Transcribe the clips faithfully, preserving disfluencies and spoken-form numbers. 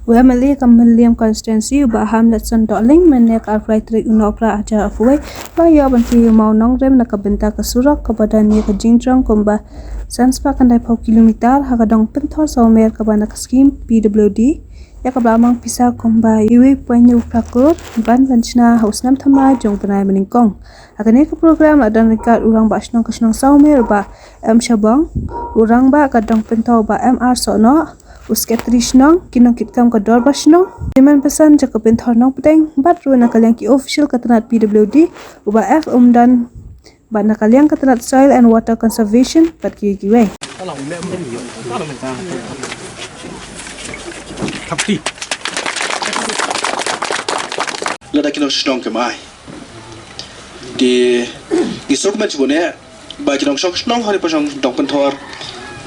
U M L A ka Mylliem constituency u Bah Hamletson Dohling mynne ka arphew lai tarik u Nohprah hajar arphew wei, u la ïoh ban plie ïa u mawnongrim na ka bynta ka surok kaba don ïa ka jingjrong kumba san spah khyndai phew kilometer ha ka dong Pynthor Sawmer kaba na ka skim P W D, ïa kaba la mang pisa kumba uwei point hynñiew phra klur ban ban shna ha u snem thymmai jong u bnai ba nyngkong. Ha kane ka program la don ryngkat u Rangbah Shnong ka shnong Sawmer u Bah M Shabong, u Rangbah ka dong Pynthor u Bah M R Sohnoh, u Secretary Shnong, ki nongkitkam ka Dorbar Shnong, ki man pesan jong ka Pynthor Nongpdeng, bad ruh na ka liang ki official ka tnat P W D, u Bah F Umdan, bad na ka liang ka tnat Soil and Water Conservation, bad kiwei kiwei. Lada ki nongshnong ki mai. Te ngi sngewkmen shibun eh ba ki nongshong shnong ha ri pyrshang dong Pynthor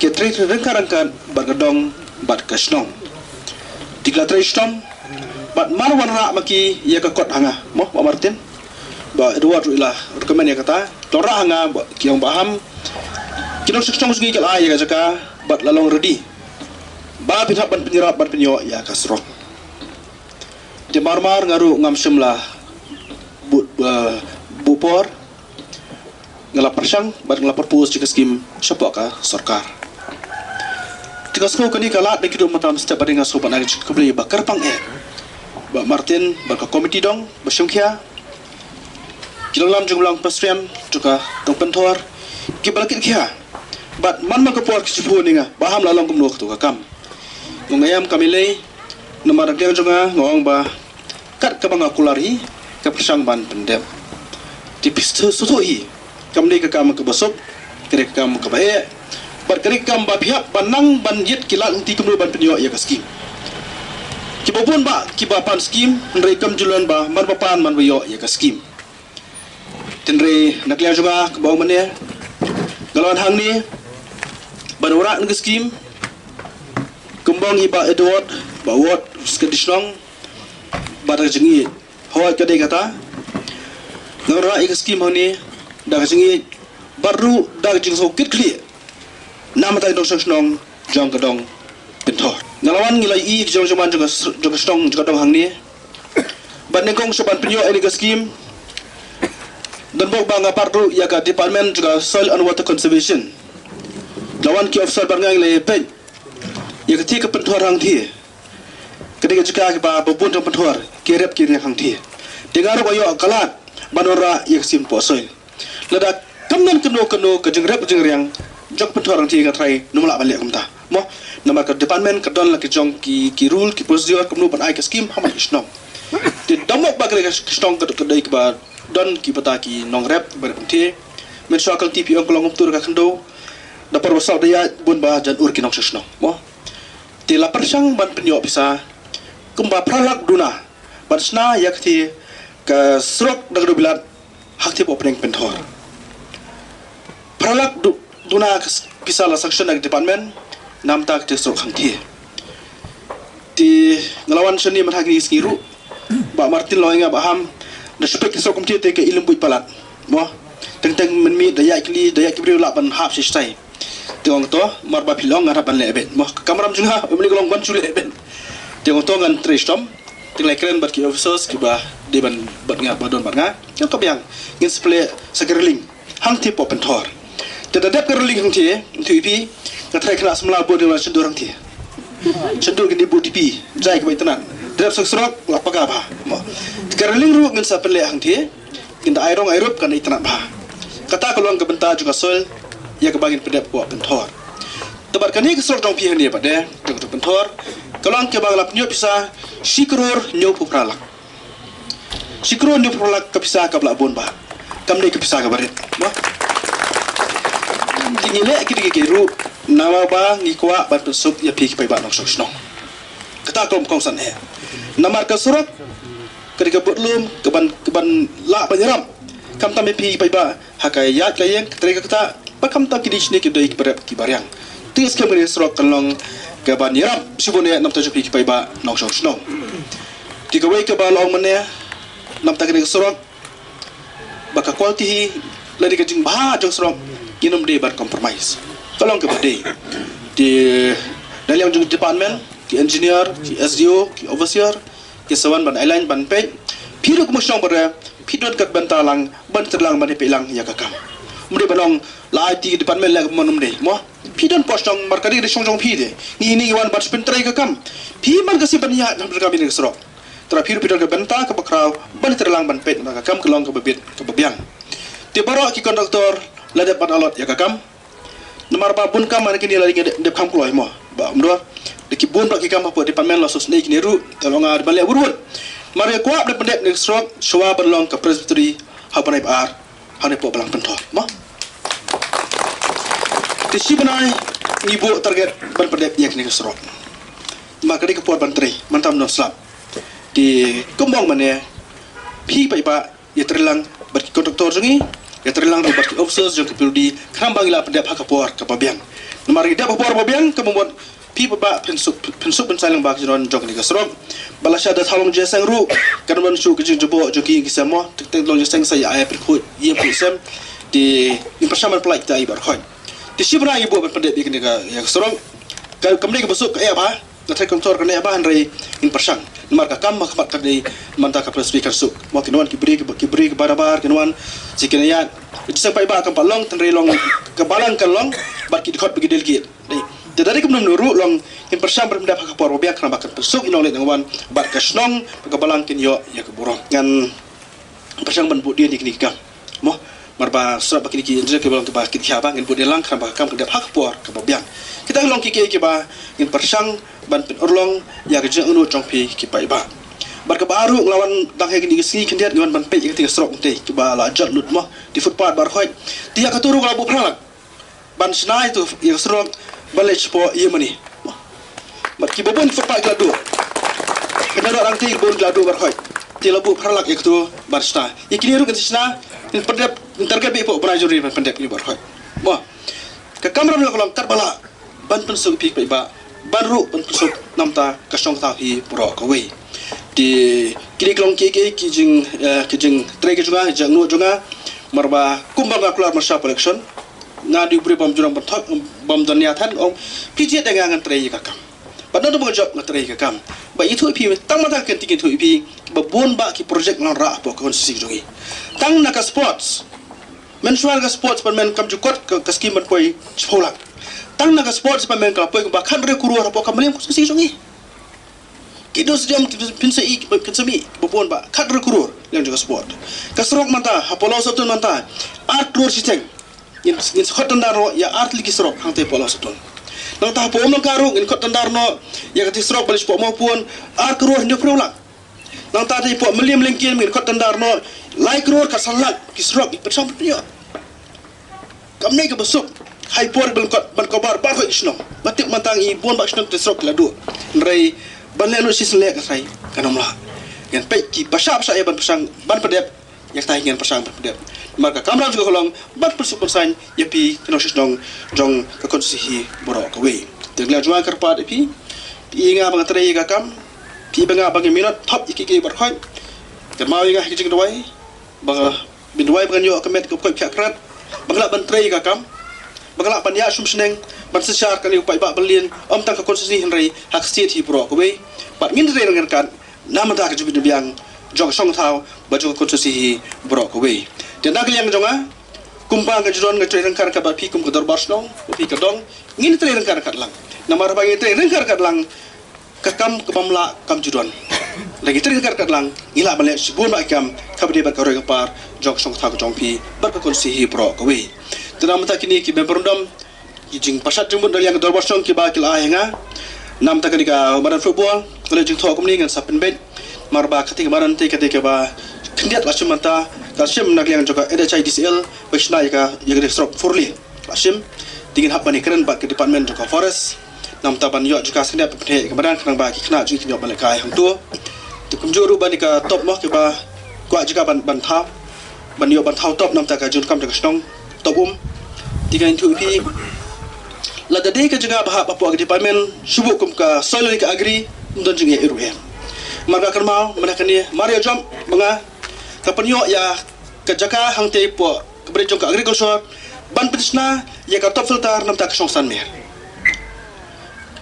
ki trei ryngkat ryngkat bad ka dong bad ka shnong. Te ki la trei shitom bad mar wanrah ma ki ïa ka kot ha nga mo, Bah Martin, Bah Edward ruh i la recommend ïa kata, to wanrah ha nga ba ki ong ba ham ki nongshong shnong jong ngi ki la ai ïa ka jaka bad la long ready ba phin hap ban pynïarap ban pynïoh ïa ka surok. Te mar mar nga ruh ngam shym la buh, eh, buh por, nga la pyrshang bad nga la propose ïa ka skim shapoh ka sorkar. Te nga sngew kane ka lad da ki duh matam step ba dei, nga sngew ban ai ka jingkhublei ba kyrpang eh Bah Martin bad ka komiti dong ba shim khia, ki nongïalam jong u Blang Pasriam jong ka dong Pynthor kiba la kit khia. Bad man man ka por ki shu phone ïa nga ba ham la long kumno katu ka kam. Nga ong ïa kam i lei, namar ka liang jong nga nga ong ba kat kaba nga kular hi ka pyrshang ban pyndep. Te phi sngewthuh hi, kam dei ka kam kaba suk, ka dei ka kam kaba eh, bad ka dei ka kam ba phi hap ban nang ban ïit ki lad lynti kumno ban pynïoh ïa ka skim. Kiba bun bah kiba pan skim, hynrei kam ju long ba man ba pan man ba ïoh ïa ka skim. Te hynrei na ka liang jong nga kaba ong mynne, nga la wan hangne ban wanrah ïa ka skim. Kumba ong i Bah Edward, Bah Ward, Secretary Shnong, bad ka jingïeit, hooid ka dei kata. Nga wanrah ïa ka skim hangne da ka jingïeit bad ruh da ka jingsngewkit khlieh na ka bynta ki nongshong shnong jong ka dong Pynthor. Nga la wan, ngi la ïohi ki jong jong man jong ka s-, jong ka shnong jong ka dong hangne. Bad nyngkong sha ban pynïoh ïa kane ka skim, donbok ba nga bat ruh ïa ka department jong ka Soil and Water Conservation. La wan ki officer bad nga, ngi la ïa peit ïa ka thie ka Pynthor hangthie. Ka dei ka jaka kaba bun jong Pynthor ki rep ki riang hangthie. Te nga ruh nga ïoh ka lad ban wanrah ïa ka skim poh soil. Lada kam don kano kano ka jingrep ka jingriang jong Pynthor hangthie, nga tharai ym lah ban leh kumta mo. Namar ka department ka don la ki jong ki, ki rule, ki procedure kumno ban ai ka skim ha man ka shnong. Te donbok ba ka dei ka shnong ka dei kaba don ki bynta ki nongrep ba rep hangthie. Mynshuwa ka lynti phi ong ka long kumtur ka khyndew, da por ba sah da ïaid bun ba jan ur ki nongshong shnong mo. Te la pyrshang ban pynïoh pisa kumba phra lak duna ban shna ïa ka thie ka surok na ka dewbilat hangthie poh pdeng Pynthor. Phra lak du-, duna ka s-, pisa la sanction na ka department na ka bynta ka thie surok hangthie. Te nga la wan shane mynta kine ki sngi ruh, Bah Martin la ong ïa nga ba ham, da shu peit ka surok kumthie te ka i lum buit palat mo. Teng teng mynmiet da ïaid kylli, da ïaid ki briew lah ban hap shisha. Te ong to, mar ba phi la ong ngan hap ban leh beit mo. Ka kamram jong nga, ym lei ka long ban shu leh beit. Te ong to ngan trei shitom. Te nga la kren bad ki officers kiba dei ban bad nga, ba don bad nga. Te ong to biang, ngin sa pynleh sa ka railing hangthie poh Pynthor. Te da dep ka railing hangthie, hangthie phi, nga tharai khynnah samla bun dei ban shyndur hangthie. Shyndur kin dei buh D P, jai kiba itynnad. Da dep sa ka surok, la paka bha mo. Te ka railing ruh ngin sa pynleh hangthie. Ngin da ai rong ai rup kan itynnad bha. Kata ka long ka bynta jong ka soil ïa kaba ngin pyndep poh Pynthor. Te bad kane ka surok jong phi hangne bad eh jong ka Pynthor, ka long kaba la pynïoh pisa shi klur hynñiew phew phra lak. Shi klur hynñiew phew phra lak ka pisa kaba la bun bha. Kam dei ka pisa kaba rit mo. Te ngi leh kine kiei kiei ruh namar ba ngi kwah ban pynsuk ïa phi ki paidbah nongshong shnong. Kata ka long kongsan eh. Namar ka surok ka dei ka budlum kaban, kaban lah ban ïarap. Khamtam ïa phi paidbah ha ka ïaid ka ïeng, ka trei ka ktah, bad khamtam kine ki shane ki dei kiba rep kiba riang. Te skhem kane ka surok kan long kaban ïarap shibun eh na ka bynta jong phi ki paidbah nongshong shnong. Te kawei kaba la ong mynne na ka bynta kane ka surok, ba ka quality hi lane ka jingbha jong surok ngin ym dei ban compromise. Ka long kaba dei. Te na liang jong department ki engineer, ki S D O, ki overseer, ki sa wan ban align ban peit. Phi ruh kum u shnong ba re, phi don ka bynta lang ban trei lang ban peit lang ïa ka kam. Ym dei ban ong la I T department leh ka mon, ym dei mo. Phi don post shnong, marka dei ka shnong jong phi de. Ngi, ngi wan ban pyntrei ka kam. Phi man ka sim ban ïa ban kam ïa ka surok. Te phi ruh phi don ka bynta kaba khraw ban trei lang ban peit na ka kam ka long kaba bit kaba biang. Te baroh ki contractor la dep ban allot ïa ka kam. Namar ba bun kam man kine la dep, dep kham kloi mo. Ba ym dei. Da ki bun bad ki kam hapoh department la sosnei kine ruh. Te long nga ban leh wut wut. Namar ïa kwah ban pyndep ne surok shuwa ban long ka Presbytery ha bnai ba ar. Hangne hapoh Balang Pynthor mo. Te shi bnai ngi buh target ban pyndep ïa kine ki surok. Namar ka dei ka por ban trei, mynta ym don slap. Te kumba ong mynne, phi paidbah ïa trei lang bad ki contractor jong ngi, ïa trei lang ruh bad ki officers jong ka P W D, khnang ba ngi lah pyndep ha ka por kaba biang. Namar ngi dep ha ka por ba biang, ka mut phi paidbah phin suk, phin suk phin saiñ lang ba ka jingdon jong kane ka surok. Ba lashai da thaw long jingïaseng ruh, kan wan shu ka jingjubok jong ki ïing ki sem mo, te teng long jingïaseng sa ïa ai pyrkhat ïa pyrkhat sem. Te ngin pyrshang ban pynlait kita i baroh khoit. Te shi bnai ngi buh ban pyndep ïa kane ka, ïa ka surok. Ka, kam dei kaba suk ka ïa ba, na thai kynthor kane ba hynrei ngin pyrshang. Namar ka kam ba ka pat ka dei mynta ka Presbytery kan suk. Mo kin wan ki briew, ki briew ki barabar kin wan. Shi kin ïa. Jingïaseng paidbah kam pat long, hynrei long ka balang kan long bad ki dkhot bad ki delegate. Dei. Te da dei kumno ruh long ngin pyrshang ban pyndep ha ka por ba biang khnang ba kan pynsuk i nongleit nongwan bad ka shnong bad ka balang kin ïoh ïa ka burom. Ngan pyrshang ban buh dien ïa kine ki kam. Mo, namar ba shuh ba kine ki engineer kiba long kiba kit khia ba ngin buh dien lang khnang ba ka kam kan dep ha ka por kaba biang. Kita ki long ki kiei kiba ngin pyrshang ban pynurlong ïa ka jingangnud jong phi ki paidbah. Bad kaba ar ruh nga la wan dang ha kine ki sngi khyndiat ngi wan ban peit ïa kata ka surok ngi te kiba la jot lut mo. Te footpath baroh khoit. Te ïa katu ruh nga la buh phra lak. Ban shna ïa tu, ïa ka surok, ban leit shapoh ïa mane. Bad kiba bun footpath ki la duh. Kynnoh dang te bun ki la duh baroh khoit. Te la buh phra lak ïa katu ban shna. Ïa kine ruh kan shna, ngin pyndep, ngin target beit hapoh bnai January ban pyndep ïa baroh khoit. Mo. Ka kamram ka long katba lah ban pynsuk phi paidbah, ban ruh ban pynsuk namta ka shnong thaw hi baroh kawei. Te kine ki long ki, ki, ki jing, eh, ki jingtrei ki jong nga, jingangnud jong nga, namar ba kumba nga kular mynshwa election, nga dei u briew bym ju nang ban thok, bym don ïa than, ong, phi jied da nga ngan trei ïa ka kam. Bad nang ba nga jop nga trei ïa ka kam. Ba ithuh ïa phi, tang mynta ka ktien ithuh ïa phi, ba bun bah ki project nga wanrah hapoh ka constituency jong ngi. Tang na ka sports. Mynshwa ka sports pynmih kam ju kot ka, ka scheme ban poi shiphew lak. Tang na ka sports pynmih ka la poi kumba khathynriew klur hapoh ka Mylliem constituency jong ngi. Ki don stadium ki pynsa i, ki pynsa mih, ba bun bah, khathynriew klur, liang jong ka sport. Ka surok mynta, hapoh Lawsohtun mynta, ar klur shiteng. Ngin, ngin sa khot tender noh, ïa ar tylli ki surok, hangtei hapoh Lawsohtun. Nangta hapoh Umlang ka ruh, ngin khot tender noh, ïa kata ka surok, ba leit shapoh Mawpun, ar klur hynñiewphew lak. Nangta te hapoh Mylliem Lyngkien, ngin khot tender noh, lai klur khatsan lak, ki surok, ki pynshong pynïoh. Kam ne kaba suk, ha i por ban kot, ban cover baroh ki shnong. Ba tip mynta ngi bun bah shnong te surok ki la duh. Hynrei, ban leh lut shisien leh ka trai, kan ym lah. Ngan peit kiba shah ba shah ïa ban pyrshang, ban pyndep, ïa kata hi ngan pyrshang ban pyndep. Namar ka kamram jong nga ka long, ban pynsuk pynsaiñ, ïa phi ki nongshong shnong, jong ka constituency hi baroh kawei. Te nga la jong nga kyrpad ïa phi, phi ïa nga ba ngan trei ïa ka kam, phi ïa nga ba ngan minot, thop ïa ki, ki baroh khoit. Kynmaw ïa nga ha ki jingduwai, ba Ban duwai ba ngan ïoh ka met ka poi pyrkhat. Ba ngan lah ban trei ka kam. Ba ngan lah ban ïa shum shneng. Ban synshar kane u paidbah ba lieng. Ym tang ka constituency hynrei ha ka state hi baroh kawei. Bad ngin trei ryngkat ryngkat. Namar ka jingbiang jong ka shong thaw. Bad jong ka constituency hi baroh kawei. Te na ka liang jong nga. Kumba ka jingdon nga trei ryngkat ryngkat bad phi kum ka dorbar shnong. Bad phi ka dong. Ngin trei ryngkat ryngkat lang. Namar ba ngin trei ryngkat ryngkat lang. Ka kam ka bym lah kam ju don. Lada ngi trei ryngkat ryngkat lang, ngi lah ban leh shibun bah ki kam, kaba dei bad ka roi ka par, jong ka shong ka thaw ka jong phi, bad ka constituency hi baroh kawei. Te namar kine ki memorandum, ki jingpashat jingmut na liang ka dorbar shnong kiba ki la ai ha nga. Namar kane ka madan football, ka leh jingthoh kumne ngan sa pynbeit. Namar ba kata ka madan te kata kaba khyndiat la shim mynta, ka shim na liang jong ka N H I D C L, ba shna ïa ka, ïa ka surok four lane. La shim, te ngin hap ban ïakren bad ka department jong ka forest. Namar ban ïoh jaka sngewbha pynthei ka madan khnang ba ki khynnah jong ngi kin ïoh ban lehkai hangto. Te kumjuh ruh ban ïa ka top mo kiba kwah jaka ban, ban thaw. Ban ïoh ban thaw top namar ka jingdonkam jong ka shnong top um. Te nga ïathuh ïa phi. Lada dei ka jaka ba hap hapoh ka department shu buh kum ka soil ka agri, ym don jingeh ruh em. Namar ka kynmaw, mynta kane, mar ïa jop, ba nga, ka pynïoh ïa ka jaka hangtei hapoh ka bynta jong ka agriculture, ban pynshna ïa ka top filter namar ka shong Sanmer.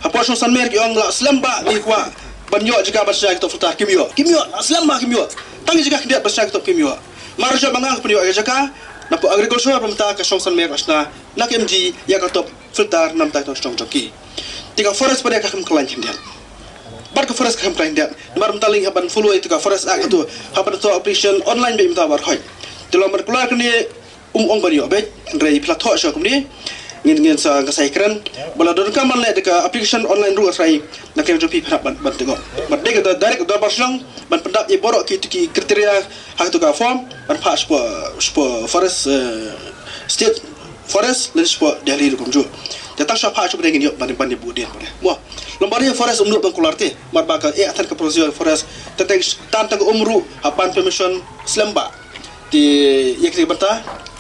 Hapoh shnong Sanmer ki ong la slem bha, ki kwah ban ïoh jaka ban shna ki top filter, kim ïoh. Kim ïoh, la slem bha, kim ïoh. Tang jaka khyndiat ban shna ki top kim ïoh. Mar jong ma nga ka pynïoh ïa ka jaka, na pdeng agriculture ba mynta ka shnong Sanmer ka shna na ka M G ïa ka top filter namar ka shnong jong ki. Te ka forest pat ka kham khlaiñ khyndiat. Bad ka forest ka kham khlaiñ khyndiat. Namar mynta lei hap ban follow ïa ka forest act tu. Hap ban thoh application online beit mynta baroh. Te long ban kular kane, um ong ban ïoh beit, hynrei phi la thoh shuh kumne. Ngin, ngin sa, nga sa ïakren ba la donkam ban leh da ka application online ruh, hynrei na ka liang jong phi phin hap ban, ban tyngoh. Ban dei ka direct ka dorbar shnong ban pyndap ïa baroh ki, ki criteria ha katu ka form, ban phah shapoh, shapoh forest, eh, state forest, lane shapoh Delhi ruh kumjuh. Te tang shu phah shuh ba dei ngin ïoh ban, ban ïa buh dien ba dei. Mo, long ba dei forest um nud ban kular te, namar ba ka eh than ka provision forest, te tang, tang, tang ka um ruh hap ban permission slem bha. Te ïa kane ka bynta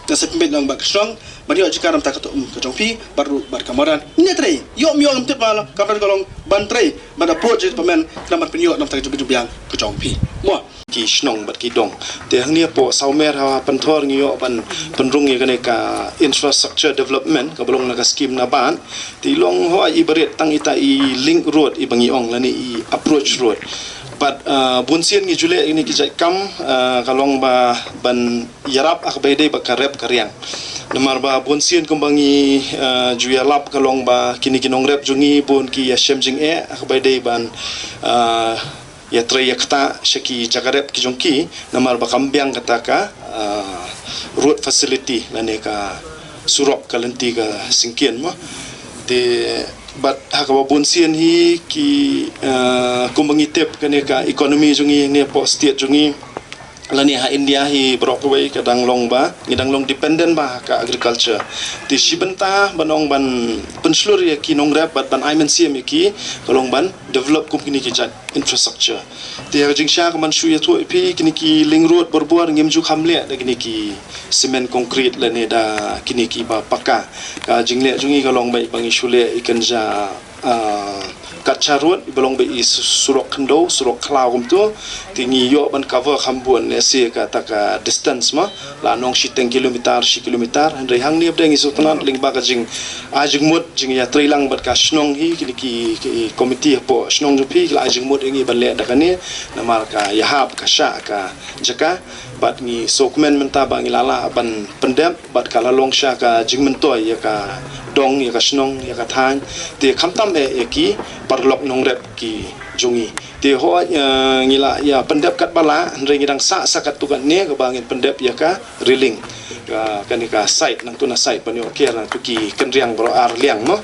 nga sa pynbeit lang bad ka shnong ban ïoh jaka namar ka tu um ka jong phi bad ruh bad ka madan. Ngin ïatrei, ïoh ym ïoh ngam tip, ma la ka bynta ka long ban trei, ban approach ïa ka department namar pynïoh namar ka jong, jong biang ka jong phi. Mo. Ki shnong bad ki dong. Te hangne hapoh Sawmer ha Pynthor ngi ïoh ban pynrung ïa kane ka infrastructure development kaba long na ka skim NABARD. Te long hooid i ba rit tang ita i link road i ba ngi ong lane i approach road. Bad, ah, bun sien ngi ju leh ïa kine ki jait kam, ah, ka long ba ban ïarap ha kaba ïadei bad ka rep ka riang. Namar ba bun sien kumba ngi, ah, ju ïalap ka long ba kine ki nongrep jong ngi bun ki ïashem jingeh ha kaba ïadei ban, ah, ïatrei ïaktah sha ki jaka rep ki jong ki, namar ba kam biang kata ka, ah, road facility lane ka surok ka lynti ka syngkien mo. Te bad ha kaba bun sien hi ki, ah, kumba ngi tip kane ka economy jong ngi ne hapoh state jong ngi lane ha India hi baroh kawei ka dang long ba ngi dang long dependent bha ha ka agriculture. Te shi bynta ban ong ban pynshlur ïa ki nongrep bad ban ai mynsiem ïa ki ka long ban develop kum kine ki jait infrastructure. Te ha ka jingshisha ka ban shu ïathuh ïa phi, kine ki link road borbor ngim ju kham leh da kine ki cement concrete lane da kine ki ba paka. Ka jingleh jong ngi ka long ba ngi shu leh ïa kane ja, ah, kacha road ba long ba i su-, surok khyndew, surok khlaw kumtu. Te ngi ïoh ban cover kham bun lehse kata ka distance ma. La nong shiteng kilometer, shi kilometer, hynrei hangne ba dei ngi sngewtynnat lyngba ka jing, ah, jingmut jingïatreilang bad ka shnong hi, kine ki, ki committee hapoh shnong jong phi ki la ai jingmut ïa ngi ban leh da kane, namar ka ïahap ka shah ka jaka, bad ngi sngewkmen mynta ba ngi la lah ban pyndep, bad ka la long sha ka jingmyntoi ïa ka dong, ïa ka shnong, ïa ka thaiñ, te khamtam eh ïa ki paralok nongrep ki jong ngi. Te hooid, eh, ngi la ïa pyndep katba lah, hynrei ngi dang sah sa katto katne kaba ngin pyndep ïa ka railing. Ka, kane ka side, nangtu na side ban ïoh ker, nangtu ki kynriang baroh ar liang mo.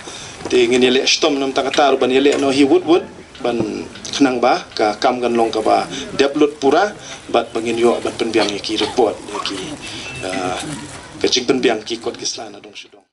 Te ngin ïaleh shitom namar kata ruh ban ïaleh noh hi wut wut, ban khnang ba ka kam kan long kaba dep lut pura, bad ba ngin ïoh ban pynbiang ïa ki report, ïa ki, eh, ka jingpynbiang ki kot ki sla na dong sha dong.